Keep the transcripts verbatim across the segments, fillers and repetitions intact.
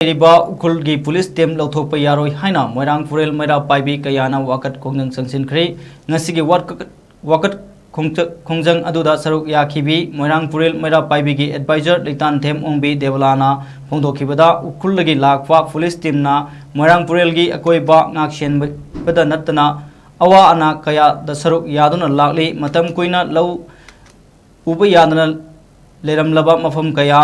ꯂꯩꯔꯤꯕ ꯎꯈ꯭ꯔꯨꯜꯒꯤ police team ꯂꯧꯊꯣꯛꯄ ꯌꯥꯔꯣꯏ ꯍꯥꯏꯅ ꯃꯣꯏꯔꯥꯡ ꯄꯨꯔꯦꯜ ꯃꯩꯔꯥ ꯄꯥꯏꯕꯤ ꯀꯌꯥꯅ ꯋꯥꯀꯠ ꯈꯣꯡꯖꯪ ꯆꯪꯁꯤꯟꯈ꯭ꯔꯦ꯫ ꯉꯁꯤꯒꯤ ꯋꯥꯀꯠ, ꯋꯥꯀꯠ ꯈꯣꯡꯆ-, ꯈꯣꯡꯖꯪ ꯑꯗꯨꯗ ꯁꯔꯨꯛ ꯌꯥꯈꯤꯕꯤ ꯃꯣꯏꯔꯥꯡ ꯄꯨꯔꯦꯜ ꯃꯩꯔꯥ ꯄꯥꯏꯕꯤꯒꯤ ꯑꯦꯗꯚꯥꯏꯖꯔ ꯂꯩꯇꯥꯟꯊꯦꯝ ꯑꯣꯡꯕꯤ ꯗꯦꯕꯂꯥꯅ ꯐꯣꯡꯗꯣꯛꯈꯤꯕꯗ, ꯎꯈ꯭ꯔꯨꯜꯗꯒꯤ ꯂꯥꯛꯄ ꯄꯨꯂꯤꯁ ꯇꯤꯝꯅ ꯃꯣꯏꯔꯥꯡ ꯄꯨꯔꯦꯜꯒꯤ ꯑꯀꯣꯏꯕ ꯉꯥꯛꯁꯦꯟꯕꯗ ꯅꯠꯇꯅ ꯑꯋꯥ ꯑꯅꯥ ꯀꯌꯥꯗ ꯁꯔꯨꯛ ꯌꯥꯗꯨꯅ ꯂꯥꯛꯂꯤ꯫ ꯃꯇꯝ ꯀꯨꯏꯅ ꯂꯧ ꯎꯕ ꯌꯥꯗꯅ ꯂꯩꯔꯝꯂꯕ ꯃꯐꯝ ꯀꯌꯥ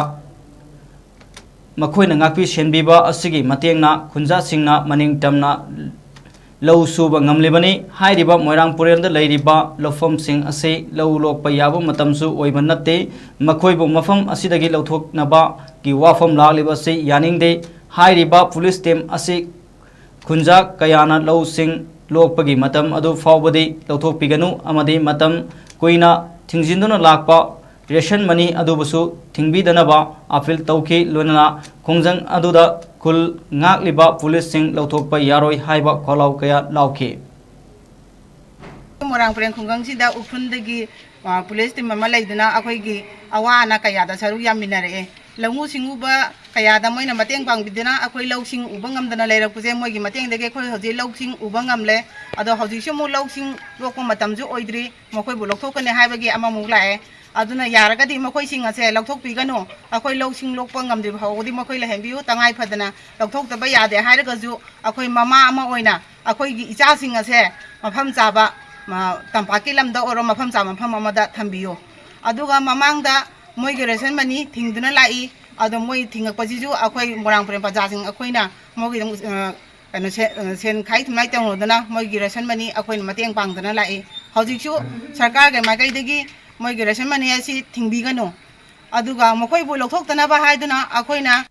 ꯃꯈꯣꯏꯅ ꯉꯥꯛꯄꯤ ꯁꯦꯟꯕꯤꯕ ꯑꯁꯤꯒꯤ ꯃꯇꯦꯡꯅ ꯈꯨꯟꯖꯥꯁꯤꯡꯅ ꯃꯅꯤꯡ ꯇꯝꯅ ꯂꯧ ꯁꯨꯕ ꯉꯝꯂꯤꯕꯅꯤ꯫ ꯍꯥꯏꯔꯤꯕ ꯃꯣꯏꯔꯥꯡ ꯄꯨꯔꯦꯜꯗ ꯂꯩꯔꯤꯕ ꯂꯧꯐꯝꯁꯤꯡ ꯑꯁꯤ ꯂꯧ ꯂꯣꯛꯄ ꯌꯥꯕ ꯃꯇꯝꯁꯨ ꯑꯣꯏꯕ ꯅꯠꯇꯦ꯫ ꯃꯈꯣꯏꯕꯨ ꯃꯐꯝ ꯑꯁꯤꯗꯒꯤ ꯂꯧꯊꯣꯛꯅꯕꯒꯤ ꯋꯥꯐꯝ ꯂꯥꯛꯂꯤꯕ ꯑꯁꯤ ꯌꯥꯅꯤꯡꯗꯦ꯫ ꯍꯥꯏꯔꯤꯕ ꯄꯨꯂꯤꯁ ꯇꯤꯝ ꯑꯁꯤ ꯈꯨꯟꯖꯥ ꯀꯌꯥꯅ ꯂꯧꯁꯤꯡ ꯂꯣꯛꯄꯒꯤ ꯃꯇꯝ ꯑꯗꯨ ꯐꯥꯎꯕꯗꯤ ꯂꯧꯊꯣꯛꯄꯤꯒꯅꯨ ꯑꯃꯗꯤ ꯃꯇꯝ ꯀꯨꯏꯅ ꯊꯤꯡꯖꯤꯟꯗꯨꯅ ꯂꯥꯛꯄ ꯔꯦꯁꯟ ꯃꯅꯤ ꯑꯗꯨꯕꯨꯁꯨ ꯊꯤꯡꯕꯤꯗꯅꯕ ꯑꯥꯄꯤꯜ ꯇꯧꯈꯤ꯫ ꯂꯣꯏꯅꯅ ꯈꯣꯡꯖꯪ ꯑꯗꯨꯗ ꯈꯨꯜ ꯉꯥꯛꯂꯤꯕ ꯄꯨꯂꯤꯁꯁꯤꯡ ꯂꯧꯊꯣꯛꯄ ꯌꯥꯔꯣꯏ ꯍꯥꯏꯕ ꯈꯣꯜꯂꯥꯎ ꯀꯌꯥ ꯂꯥꯎꯈꯤ꯫ ꯃꯣꯏꯔꯥꯡ ꯄꯨꯔꯦꯜ ꯈꯨꯡꯒꯪꯁꯤꯗ ꯎꯈ꯭ꯔꯨꯜꯗꯒꯤ, ꯑ, ꯄꯨꯂꯤꯁ ꯇꯤꯝ ꯑꯃ ꯂꯩꯗꯨꯅ ꯑꯩꯈꯣꯏꯒꯤ ꯑꯋꯥ ꯑꯅꯥ ꯀꯌꯥꯗ ꯁꯔꯨꯛ ꯌꯥꯃꯤꯟꯅꯔꯛꯑꯦ꯫ ꯂꯧꯎ ꯁꯤꯡꯎꯕ ꯀꯌꯥꯗ ꯃꯣꯏꯅ ꯃꯇꯦꯡ ꯄꯥꯡꯕꯤꯗꯨꯅ ꯑꯩꯈꯣꯏ ꯂꯧꯁꯤꯡ ꯎꯕ ꯉꯝꯗꯅ ꯂꯩꯔꯛꯄꯁꯦ, ꯃꯣꯏꯒꯤ ꯃꯇꯦꯡꯗꯒꯤ ꯑꯩꯈꯣꯏ ꯍꯧꯖꯤꯛ ꯂꯧꯁꯤꯡ ꯎꯕ ꯉꯝꯂꯦ꯫ ꯑꯗꯣ ꯍꯧꯖꯤꯛꯁꯨ ꯑꯃꯨꯛ ꯂꯧꯁꯤꯡ ꯂꯣꯛꯄ ꯃꯇꯝꯁꯨ ꯑꯣꯏꯗ꯭ꯔꯤ, ꯃꯈꯣꯏꯕꯨ ꯂꯧꯊꯣꯛꯀꯅꯤ ꯍꯥꯏꯕꯒꯤ ꯑꯃꯃꯨꯛ ꯂꯥꯛꯑꯦ꯫ ꯑꯗꯨꯅ ꯌꯥꯔꯒꯗꯤ ꯃꯈꯣꯏꯁꯤꯡ ꯑꯁꯦ ꯂꯧꯊꯣꯛꯄꯤꯒꯅꯨ꯫ ꯑꯩꯈꯣꯏ ꯂꯧꯁꯤꯡ ꯂꯣꯛꯄ ꯉꯝꯗ꯭ꯔꯤꯕ ꯐꯥꯎꯕꯗꯤ ꯃꯈꯣꯏ ꯂꯩꯍꯟꯕꯤꯌꯨ꯫ ꯇꯉꯥꯏ ꯐꯗꯅ ꯂꯧꯊꯣꯛꯇꯕ ꯌꯥꯗꯦ ꯍꯥꯏꯔꯒꯁꯨ ꯑꯩꯈꯣꯏ ꯃꯃꯥ ꯑꯃ ꯑꯣꯏꯅ ꯑꯩꯈꯣꯏꯒꯤ ꯏꯆꯥꯁꯤꯡ ꯑꯁꯦ ꯃꯐꯝ ꯆꯥꯕ, ꯃ-, ꯇꯝꯄꯥꯛꯀꯤ ꯂꯝꯗ ꯑꯣꯏꯔꯣ, ꯃꯐꯝ ꯆꯥꯕ ꯃꯐꯝ ꯑꯃꯗ ꯊꯝꯕꯤꯌꯨ꯫ ꯑꯗꯨꯒ ꯃꯃꯥꯡꯗ ꯃꯣꯏꯒꯤ ꯔꯦꯁꯟ ꯃꯅꯤ ꯊꯤꯡꯗꯨꯅ ꯂꯥꯛꯏ꯫ ꯑꯗꯣ ꯃꯣꯏ ꯊꯤꯡꯉꯛꯄꯁꯤꯁꯨ ꯑꯩꯈꯣꯏ ꯃꯣꯏꯔꯥꯡ ꯄꯨꯔꯦꯜ ꯄ꯭ꯔꯖꯥꯁꯤꯡ ꯑꯩꯈꯣꯏꯅ ꯃꯣꯏꯒꯤꯗꯃꯛ, ꯑ, ꯀꯩꯅꯣ, ꯁꯦ-, ꯑ, ꯁꯦꯟ ꯈꯥꯏ ꯊꯨꯝꯂꯥꯏ ꯇꯧꯅꯗꯅ ꯃꯣꯏꯒꯤ ꯔꯦꯁꯟ ꯃꯅꯤ ꯑꯩꯈꯣꯏꯅ ꯃꯇꯦꯡ ꯄꯥꯡꯗꯅ ꯂꯥꯛꯏ꯫ ꯍꯧꯖꯤꯛꯁꯨ ꯁꯔꯀꯥꯔꯒꯤ ꯃꯥꯏꯀꯩꯗꯒꯤ ꯃꯣꯏꯒꯤ ꯔꯦꯁꯟ ꯃꯅꯤ ꯑꯁꯤ ꯊꯤꯡꯕꯤꯒꯅꯨ꯫ ꯑꯗꯨꯒ ꯃꯈꯣꯏꯕꯨ ꯂꯧꯊꯣꯛꯇꯅꯕ ꯍꯥꯏꯗꯨꯅ ꯑꯩꯈꯣꯏꯅ